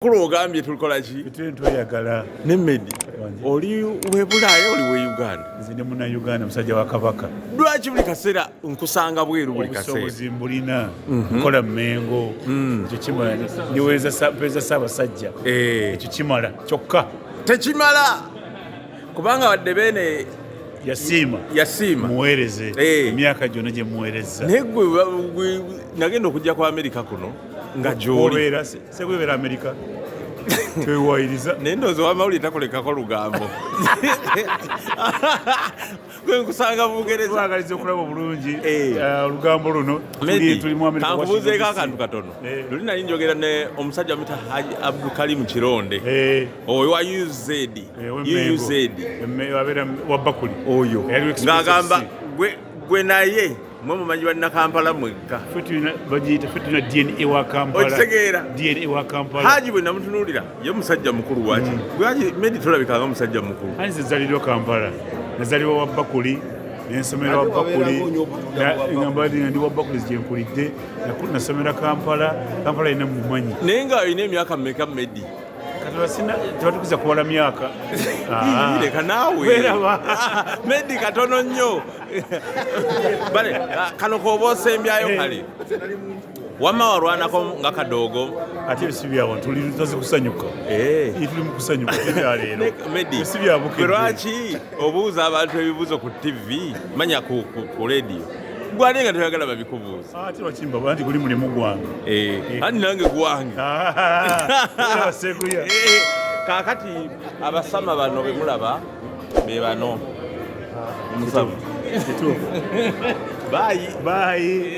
Kulu ogambye tulikola ki? Tuli tweyagala. Ne Medi, oli we Bulaaya, oli we Uganda? Nze ndi Munnayuganda, musajja wa Kabaka. Lwaki buli kaseera nkusanga bweru buli kaseera? Obusobozi mbulina. Nkola Mmengo. Ekyo kimala. Ndiweereza mpeereza Ssaabasajja. Ekyo kimala kyokka. Tekimala, kubanga wadde Beene yasiima. Yasiima. Muweereze emyaka gyonna gye muweereza. Naye gwe nagenda okujja ku Amerika kuno nga gy'oli. Obeera segwebeera Amerika, twewayiriza. Naye ndowooza owamawulire takulekako lugambo, gwe nkusanga Bungereza. Twagaliza okulaba obulungi olugambo luno. Tuli mu Amerika, kankubuuzeeko Washington DC. Akantu katono. Luli nali njogera ne omusajja amuyita Haji Abdulkarim Kironde, oyo wa UZ. Ow'e UUZ. Mengo. Abeera wa Bakuli. Oyo Eyali Express ng'agamba FC. gwe naye mwe mumanyi bannakampala mwekka. Ffe bagiyita ffe tulina DNA wa Kampala. Okitegeera? DNA wa Kampala. Haji bwe namutunuulira, ye musajja mukulu waki? Gwe Haji Medi tolabikanga musajja mukulu. Anti nze nzaliddwa Kampala, nazalibwa wa Bakuli, nensomera wa Ate Bakuli. wabeerako nnyo obutunda wa Bakuli. Ngamba ndi wa Bakuli gye nkulidde. Nasomera Kampala, Kampala yina mumanyi. Naye nga olina emyaka mmeka, Medi? Katola sina, tebatukiza kubala myaka. Leka naawe. Weeraba. Medi katono nnyo. Bale kano koba osembyayo kale, wamma walwanako nga kadoogo. Ate si byawo, tuli taze kusanyuka. Tuli mu kusanyuka, si bya leero. Medi, Si bya Bukedde. gwe lwaki obuuza abantu ebibuuzo ku TV, manya ku radio, gwali nga toyagala babikubuuza? Ate lwaki mba anti guli mulimu gwange. Anti nange gwange. Weeraba Seguya. Kaakati abasama bano be mulaba be bano. Musavu. Kituufu. Bye. Bye.